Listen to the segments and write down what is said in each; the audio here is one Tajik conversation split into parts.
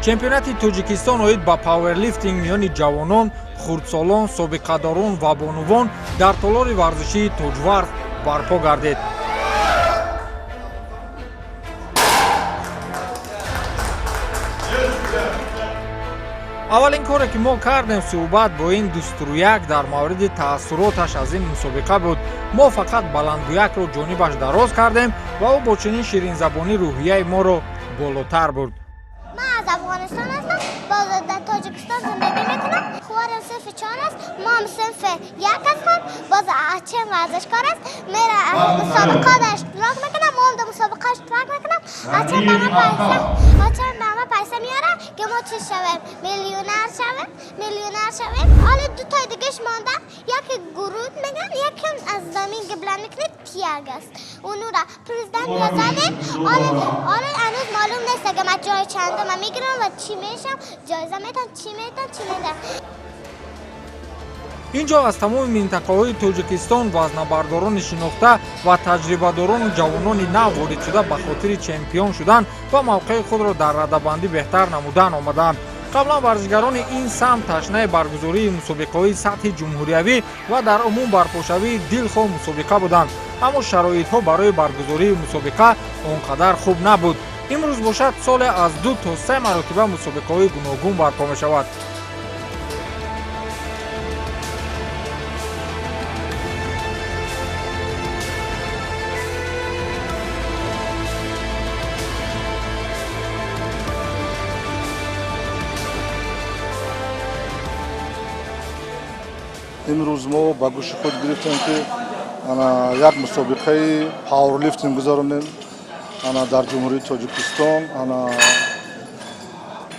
Чемпионати Тоҷикистон оид ба пауэрлифтинг миёни ҷавонон, хурдсолон, собиқадорон ва бонувон дар толори варзишии Тоҷварз барпо гардид. Аввалин коре, ки мо кардем, суҳбат бо ин дуструяк дар мавриди таассуроташ аз ин мусобиқа буд. Мо фақат баландгӯякро ҷонибаш дароз кардем ва ӯ бо чунин ширинзабонӣ рӯҳияи моро болотар бурд. Ман аз Афғонистон ҳастам, боз дар Тоҷикистон зиндагӣ мекунам. Хоҳарам синфи чор аст, мо ҳам синфи як ҳастам. Боз ачем варзишкор аст, мера мусобиқода иштирок мекунам, мо ҳам дар мусобиқа иштирок мекунам. Ачем ба ма пайса меёра, ки мо чиз шавем, миллионер шавем, миллионер шавем. Ҳоло ду тои дигаш монда: яке груд меган, якем аз замин гиблан мекунед, тяг аст. Онура президент задем. Ҳоло ҳанӯз маълум нест, ага ман ҷои чандума мегирам ва чӣ мешам, ҷоиза метам, чӣ метам, чӣ метам. Ин ҷо аз тамоми минтақаҳои Тоҷикистон вазнабардорони шинохта ва таҷрибадорону ҷавонони нав воридшуда ба хотири чемпион шудан ва мавқеи худро дар радабандӣ беҳтар намудан омадаанд. Қаблан варзишгарони ин самт ташнаи баргузории мусобиқаҳои сатҳи ҷумҳуриявӣ ва дар умум барпошавии дилхоҳ мусобиқа буданд, аммо шароитҳо барои баргузории мусобиқа он қадар хуб набуд. Имрӯз бошад, соле аз ду то се маротиба мусобиқаҳои гуногун барпо мешавад. Имрӯз мо ба гӯши худ гирифтем, ки як мусобиқаи пауэрлифтинг гузаронем дар Ҷумҳурии Тоҷикистон.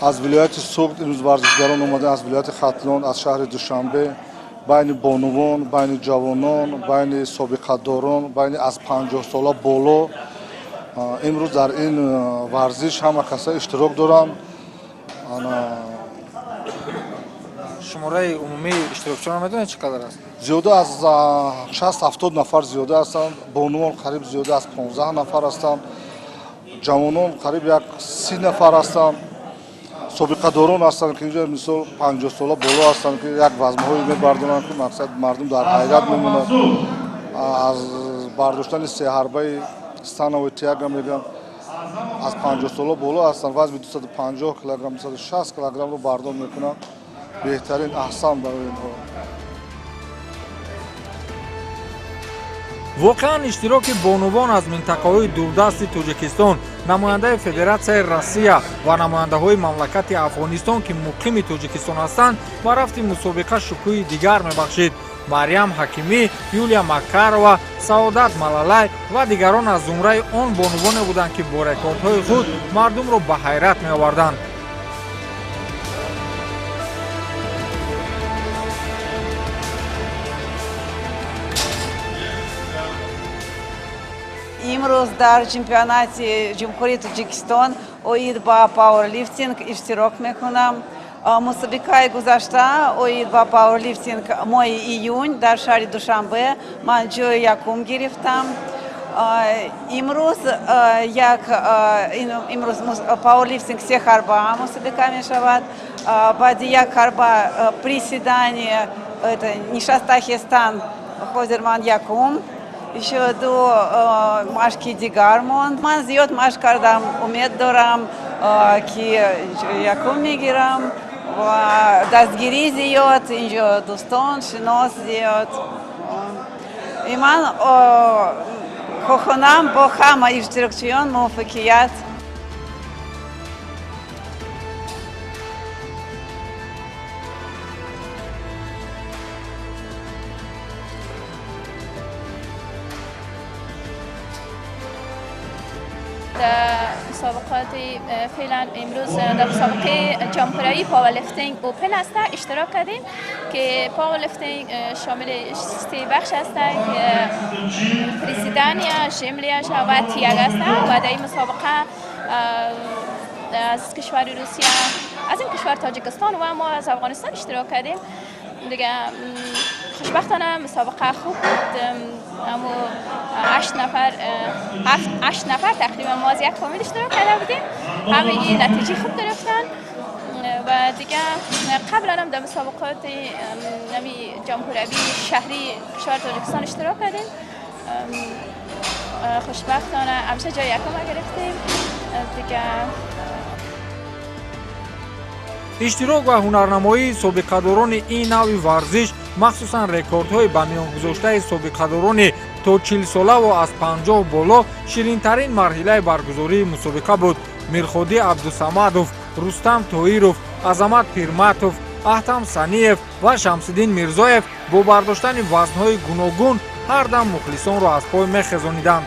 Аз вилояти Суғд имрӯз варзишгарон омада, аз вилояти Хатлон, аз шаҳри Душанбе, байни бонувон, байни ҷавонон, байни собиқадорон, байни аз 50 сола боло. Имрӯз дар ин варзиш ҳама каса иштирок доранд. Шумораи умумии иштирокчиёнро медонед, чӣ қадар аст? Зиёда аз 60-70 нафар зиёда ҳастанд. Бонувон қариб зиёда аз 15 нафар ҳастанд, ҷавонон қариб як 30 нафар ҳастанд, собиқадорон ҳастанд, ки инҷо мисол 50 сола боло ҳастанд, ки як вазмҳое мебардоранд, ки мақсад мардум дар ҳайрат мемонад. Аз бардоштани сеҳарбаи становой тяга мегӯям, аз 50 сола боло ҳастанд, вазми 250 килограмм, 260 килограммро бардор мекунанд. Беҳтарин, аҳсан барои инҳо. Воқеан, иштироки бонувон аз минтақаҳои дурдасти Тоҷикистон, намояндаи Федератсияи Россия ва намояндаҳои мамлакати Афғонистон, ки муқими Тоҷикистон ҳастанд, ба рафти мусобиқа шукӯҳи дигар мебахшид. Марьям Ҳакимӣ, Юлия Макарова, Саодат Малалай ва дигарон аз зумраи он бонувоне буданд, ки бо рекордҳои худ мардумро ба ҳайрат меоварданд. Имрӯз дар чемпионати Ҷумҳурии Тоҷикистон оид ба пауэрлифтинг иштирок мекунам. Мусобиқаи гузашта оид ба пауэрлифтинг моҳи июн дар шаҳри Душанбе ман ҷои якум гирифтам. Имрӯз як имрӯз пауэрлифтинг се ҳарба мусобиқа мешавад. Баъди як ҳарба приседание, это нишастахестан, ҳозир ман якум, еще ду машқи дигар монд. Ман зиёд машқ кардам, умед дорам, ки якум мегирам, ва дастгирӣ зиёд инҷо, дӯстон, шинос зиёд. И ман хохонам бо ҳама иштирокчиён муваффақият. در مسابقات فعلا امروز در مسابقه جمهوری پاورلیفتینگ open است اشتراک کردیم که پاورلیفتینگ شامل سه بخش است که приседания، жим лёжа و тяга است و در این مسابقه از کشور روسیه، از این کشور تاجیکستان و ما از افغانستان اشتراک کردیم. دیگه خوشبختانه مسابقه خوب بود. اما هشت نفر، هفت هشت نفر تقریبا ما از یک فامیل اشتراک کرده بودیم، همگی نتیجه خوب گرفتن. و دیگه قبلا هم در مسابقات جمهوری شهری کشور تاجیکستان اشتراک کردیم. خوشبختانه همیشه جای یکم گرفتیم دیگه. Иштирок ва ҳунарнамоии собиқадорони ин навъи варзиш, махсусан рекордҳои ба миён гузоштаи собиқадорони то 40-сола ва аз 50 боло ширинтарин марҳилаи баргузории мусобиқа буд. Мирходӣ Абдусамадов, Рустам Тоиров, Азамат Пирматов, Аҳтам Саниев ва Шамсиддин Мирзоев бо бардоштани вазнҳои гуногун ҳар дам мухлисонро аз пой мехезониданд.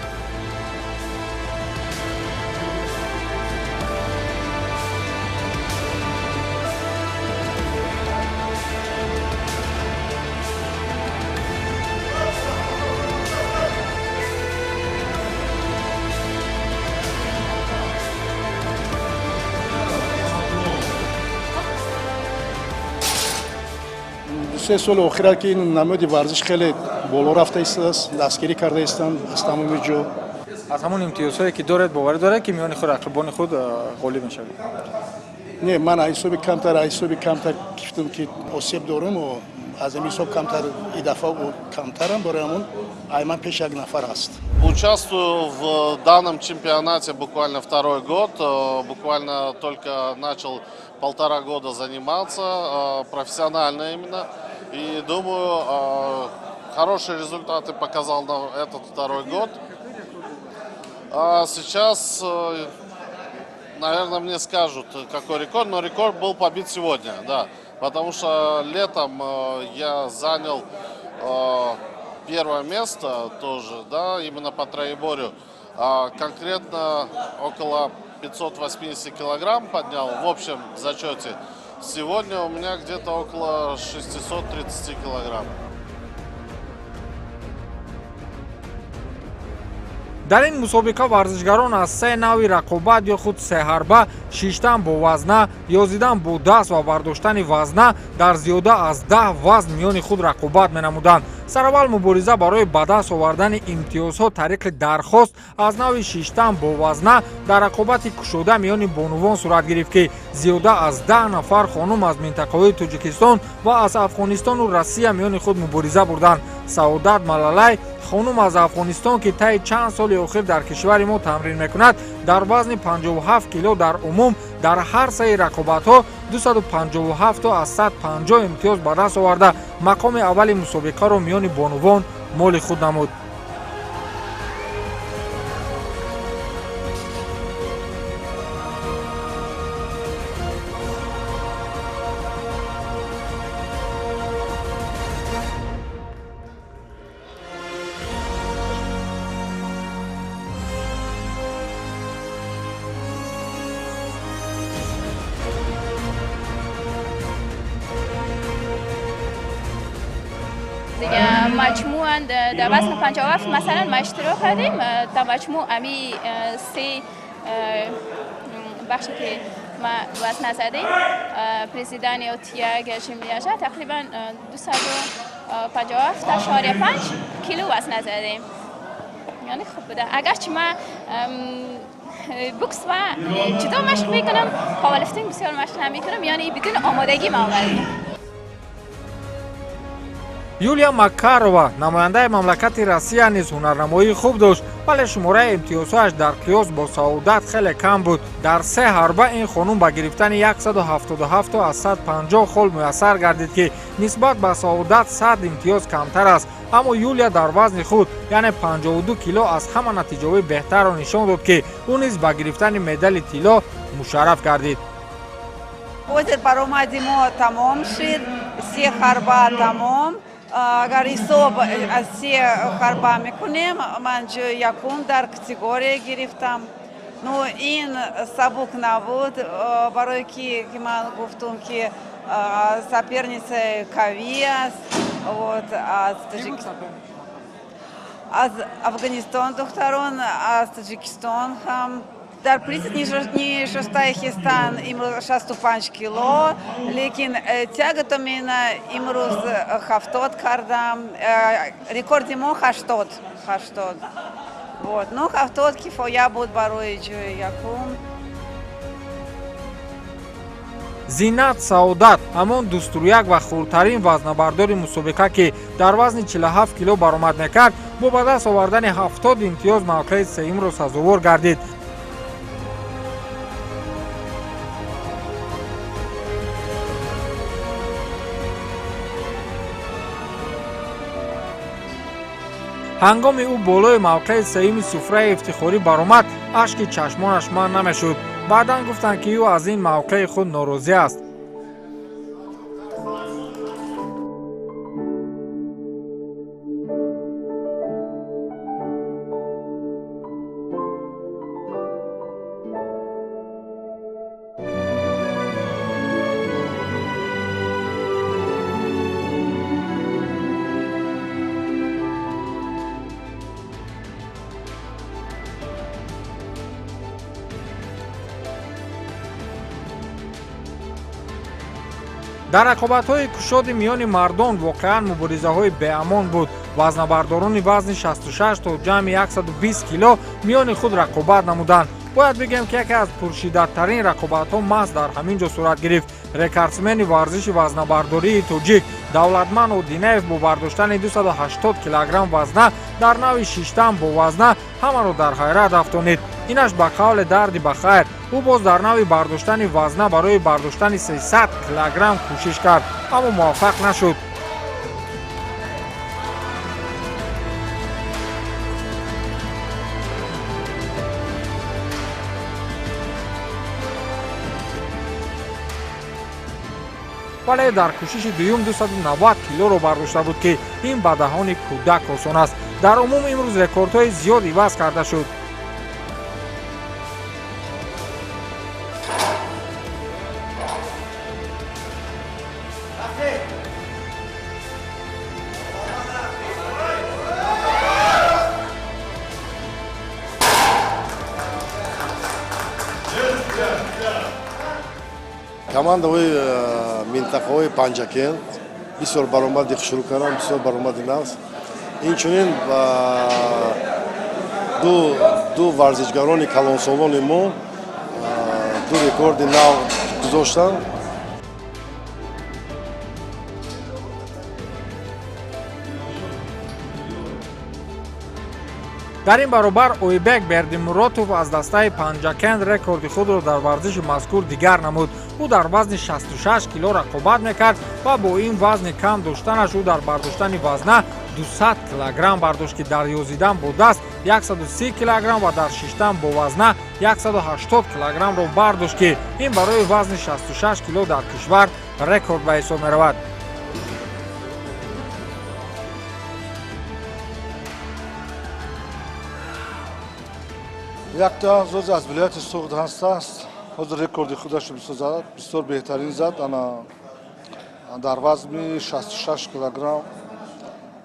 Се соли охира ки ин намуди варзиш хеле боло рафта истодааст, дастгирӣ карда истанд аз тамоми ҷо. Аз ҳамон имтиёзҳое ки доред, боварӣ доред, ки миёни худ рақибони худ ғолиб мешавед? Не, ман ҳисоби камтар гифтам, ки осеб дорам, аз ин ҳисоб камтар и дафъа камтарам, барои ҳамон ай ман пеш як нафар аст. Участвую в данном чемпионате буквально второй год, буквально только начал 1,5 года заниматься, профессионально именно. И думаю, хорошие результаты показал на этот второй год. А сейчас, наверное, мне скажут, какой рекорд, но рекорд был побит сегодня, да. Потому что летом я занял первое место тоже, да, именно по троеборью. А конкретно около 580 килограмм поднял в общем зачете. Сегодня у меня где-то около 630 килограмм. Дар ин мусобиқа варзишгарон аз се навъи рақобат ё худ сеҳарба, шиштан бо вазна, ёзидан бо даст ва бардоштани вазна дар зиёда аз 10 вазн миёни худ рақобат менамуданд. Сараввал мубориза барои ба даст овардани имтиёзҳо тариқи дархост аз навъи шиштан бо вазна дар рақобати кушода миёни бонувон сурат гирифт, ки зиёда аз 10 нафар хонум аз минтақаҳои Тоҷикистон ва аз Афғонистону Россия миёни худ мубориза бурданд. Саодат Малалай, хонум аз Афғонистон, ки таи чанд соли охир дар кишвари мо тамрин мекунад, дар вазни 57 кило дар умум дар ҳар сеи рақобатҳо 257 аз 150 имтиёз ба даст оварда, мақоми аввали мусобиқаро миёни бонувон моли худ намуд. دیگه مجموعا در وزن 57 مثلا ما اشتراک کردیم. در مجموع امی سه بخشی که ما وزن زدیم، приседания یا тяга, жим лёжа, تقریبا 257.5 کیلو وزن زدیم. یعنی خوب بوده. اگرچه ما بوکس و جدا مشق میکنم، پاورلیفتینگ بسیار مشق نمیکنم، یعنی بدون آمادگی ما آوردیم. Юлия Макарова, намояндаи мамлакати Россия, низ ҳунарнамоии хуб дошт, вале шумораи имтиёзҳояш дар қиёс бо Саодат хеле кам буд. Дар се ҳарба ин хонум ба гирифтани 177 аз 150 хол муяссар гардид, ки нисбат ба Саодат 100 имтиёз камтар аст. Аммо Юлия дар вазни худ, яъне 52 кило, аз ҳама натиҷаҳои беҳтарро нишон дод, ки ӯ низ ба гирифтани медали тилло мушарраф гардид. Ҳозир баромади мо тамом шид, се ҳарба тамом. Агар ҳисоб аз се ҳарба мекунем, ман ҷои якум дар категория гирифтам. Ну, ин сабук набуд, барое ки ман гуфтум, ки соперница қавӣ аст. Вот, аз Афғонистон духтарон, аз Таҷикистон ҳам. Дар приз нишастаи хестан имрӯз 65 кило, лекин тяга то мена имрӯз 70 кардам. Рекорди мо 80, 80. Вот, ну, 70 кифоя буд барои ҷои якум. Зинат Саодат ҳамон дустуряк ва хурдтарин вазнабардори мусобиқа, ки дар вазни 47 кило баромад мекард, бо ба даст овардани 70 имтиёз мавқеи сеюмро сазовор гардид. Ҳангоми ӯ болои мавқеи сеюми суфраи ифтихорӣ баромад, ашки чашмонаш манъ намешуд. Баъдан гуфтанд, ки ӯ аз ин мавқеи худ норозӣ аст. Дар рақобатҳои кушоди миёни мардон воқеан муборизаҳои беамон буд. Вазнабардорони вазни 66 то ҷамъи 120 кило миёни худ рақобат намуданд. Бояд бигӯем, ки яке аз пуршиддаттарин рақобатҳо маҳз дар ҳамин ҷо сурат гирифт. Рекордсмени варзиши вазнабардории тоҷик Давлатман Одинаев бо бардоштани 280 килограмм вазна дар нави шиштан бо вазна ҳамаро дар ҳайрат афтонид. Инаш ба қавле дарди ба хайр. Ӯ боз дар нави бардоштани вазна барои бардоштани 300 килограмм кӯшиш кард, аммо муваффақ нашуд. Вале дар кӯшиши дуюм 290 килоро бардошта буд, ки ин ба даҳони кӯдак осон аст. Дар умум имрӯз рекордҳои зиёд иваз карда шуд. Командаҳои минтақаҳои Панҷакент бисёр баромади шурӯъ карданд, бисёр баромади нағз. Инчунин ду варзишгарони калонсолони мо ду рекорди нав гузоштанд. Дар ин баробар Ойбек Бердимуротов аз дастаи Панҷакент рекорди худро дар варзиши мазкур дигар намуд. Ӯ дар вазни 66 кило рақобат мекард ва бо ин вазни кам доштанаш ӯ дар бардоштани вазна 200 килограмм бардошт, ки дар ёзидан бо даст 130 килограмм ва дар шиштан бо вазна 180 килограммро бардошт, ки ин барои вазни 66 кило дар кишвар рекорд ба ҳисоб меравад. Якта зоз аз вилояти Суғд ҳастааст. Ҳозир рекорди худашро бисёр зад, бисёр беҳтарин зад. Ана дар вазни 66 килограмм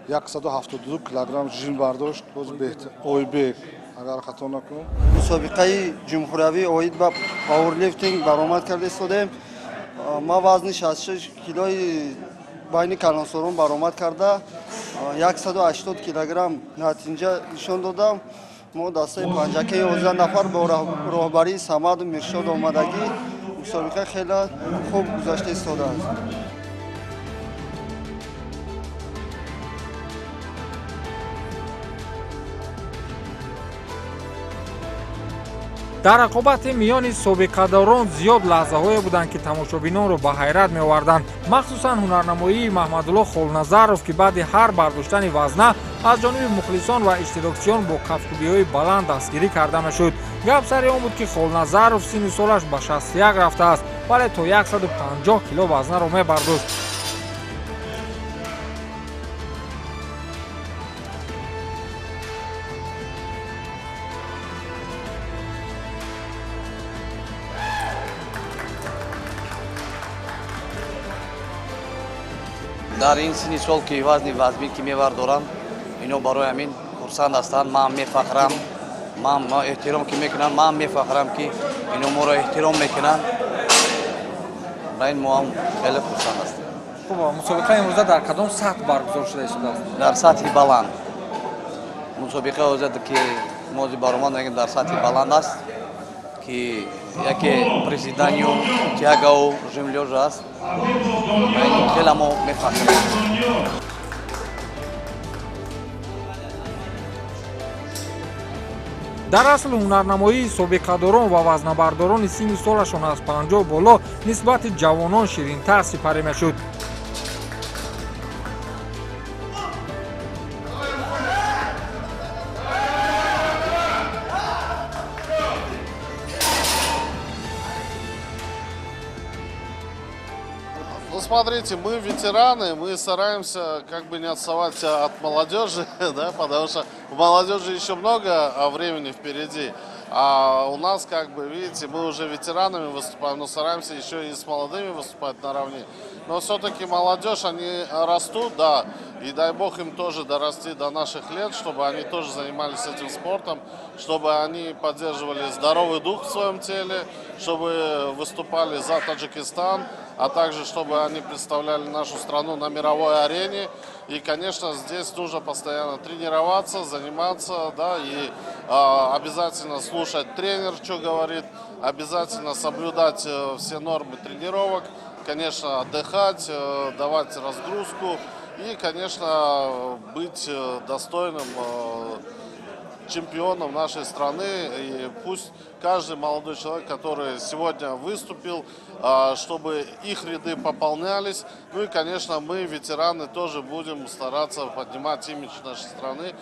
172 килограмм жим бардошт. Боз беҳтар Ойбек, агар хато накунам. Мусобиқаи ҷумҳуриявӣ оид ба пауэрлифтинг баромад карда истодаем. Ман вазни 66 килои байни калонсолон баромад карда 180 килограмм натиҷа нишон додам. Мо дастаи Панҷакент 11 нафар бо роҳбарии Самаду Миршод омадагӣ мусобиқа хеле хуб гузашта истодааст. Дар рақобати миёни собиқадорон зиёд лаҳзаҳое буданд, ки тамошобинонро ба ҳайрат меоварданд. Махсусан ҳунарнамоии Маҳмадулло Холназаров, ки баъди ҳар бардоштани вазна аз ҷониби мухлисон ва иштирокчиён бо кафкӯбиҳои баланд дастгирӣ карда мешуд. Гап сари он буд, ки Холназаров синну солаш ба 61 рафтааст, вале то 150 кило вазнаро мебардошт. Дар ин синни сол ки вазни вазмин ки мевардорам, ино барои ҳамин хурсанд ҳастанд. Ман мефахрам, ман эҳтиром ки мекунам, ман мефахрам ки ино моро эҳтиром мекунанд. Ба ин мо ҳам хеле хурсанд ҳастем. Хуб, мусобиқа имрӯза дар кадом сатҳ баргузор шуда истодааст? Дар сатҳи баланд. Мусобиқа ҳозир ки мо баромад мекунем дар сатҳи баланд аст, ки Яке приседанию, тягау, жим лёжа аст. Хеле мо мефахрем. Дар асл ҳунарнамоии собиқадорон ва вазнабардорони синни солашон аз 50 боло нисбати ҷавонон ширинтар сипарӣ мешуд. Ну, смотрите, мы ветераны, мы стараемся как бы не отставать от молодежи, да, потому что у молодежи еще много времени впереди. А у нас, как бы, видите, мы уже ветеранами выступаем, но стараемся еще и с молодыми выступать наравне. Но все-таки молодежь, они растут, да, и дай бог им тоже дорасти до наших лет, чтобы они тоже занимались этим спортом, чтобы они поддерживали здоровый дух в своем теле, чтобы выступали за Таджикистан, а также чтобы они представляли нашу страну на мировой арене. И, конечно, здесь нужно постоянно тренироваться, заниматься, да, и обязательно слушать тренер, что говорит, обязательно соблюдать все нормы тренировок, конечно, отдыхать, давать разгрузку и, конечно, быть достойным чемпионом нашей страны. И пусть каждый молодой человек, который сегодня выступил, чтобы их ряды пополнялись. Ну и, конечно, мы, ветераны, тоже будем стараться поднимать имидж нашей страны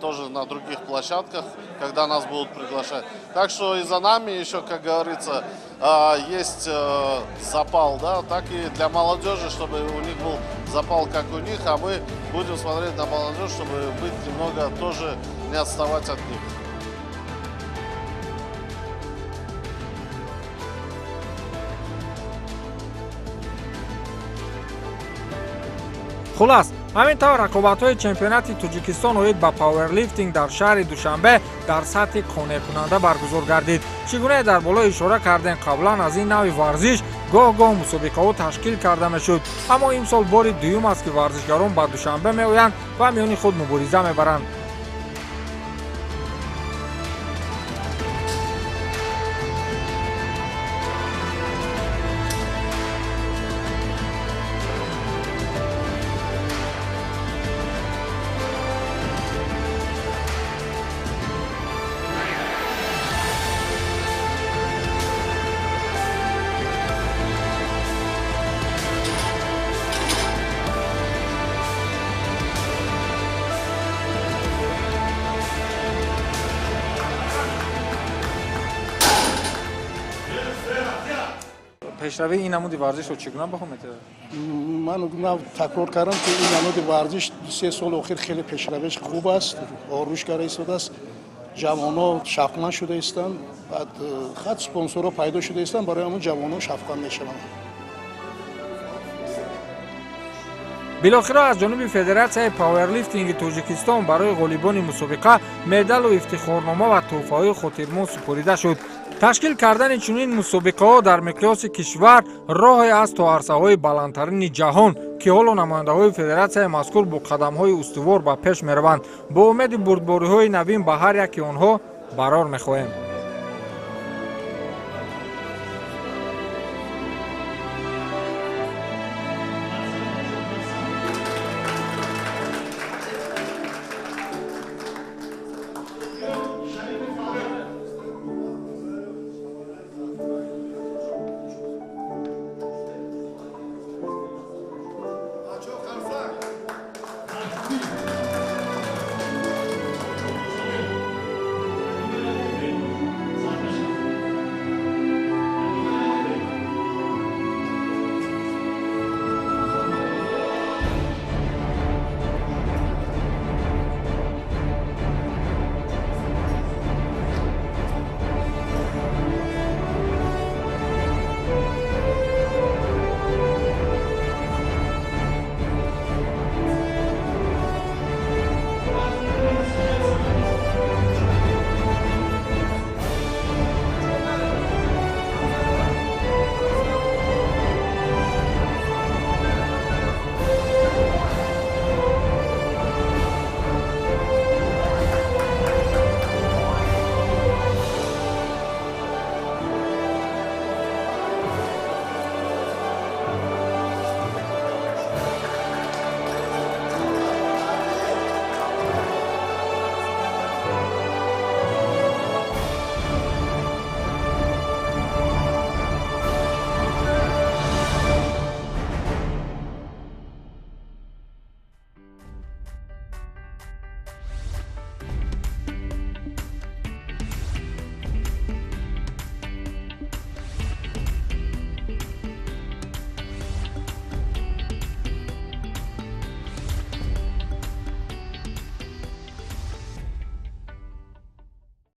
тоже на других площадках, когда нас будут приглашать. Так что и за нами еще, как говорится, есть запал, да, так и для молодежи, чтобы у них был запал, как у них, а мы будем смотреть на молодежь, чтобы быть немного тоже не отставать от них. Хулас, ҳамин тавр рақобатҳои чемпионати Тоҷикистон оид ба пауэрлифтинг дар шаҳри Душанбе дар сатҳи қонеъкунанда баргузор гардид. Чӣ гуна дар боло ишора кардем, қаблан аз ин навъи варзиш гоҳ-гоҳ мусобиқаҳо ташкил карда мешуд, аммо имсол бори дуюм аст, ки варзишгарон ба Душанбе меоянд ва миёни худ мубориза мебаранд. Пешравии ин намуди варзишро чӣ гуна баҳо медиҳад? Ман нав такрор кардам, ки ин намуди варзиш 2-3 соли охир хеле пешравиш хуб аст, рушд карда истодааст, ҷавонҳо шавқманд шуда истанд, баъд хат спонсорҳо пайдо шуда истанд, барои ҳамон ҷавонҳо шавқманд мешаванд. Билохира аз ҷониби Федератсияи пауэрлифтинги Тоҷикистон барои ғолибони мусобиқа медалу ифтихорнома ва тӯҳфаҳои хотирмон супорида шуд. Ташкил кардани чунин мусобиқаҳо дар миқёси кишвар роҳе аст то арсаҳои баландтарини ҷаҳон, ки ҳоло намояндаҳои федератсияи мазкур бо қадамҳои устувор ба пеш мераванд. Бо умеди бурдбориҳои навин ба ҳар яки онҳо барор мехоҳем.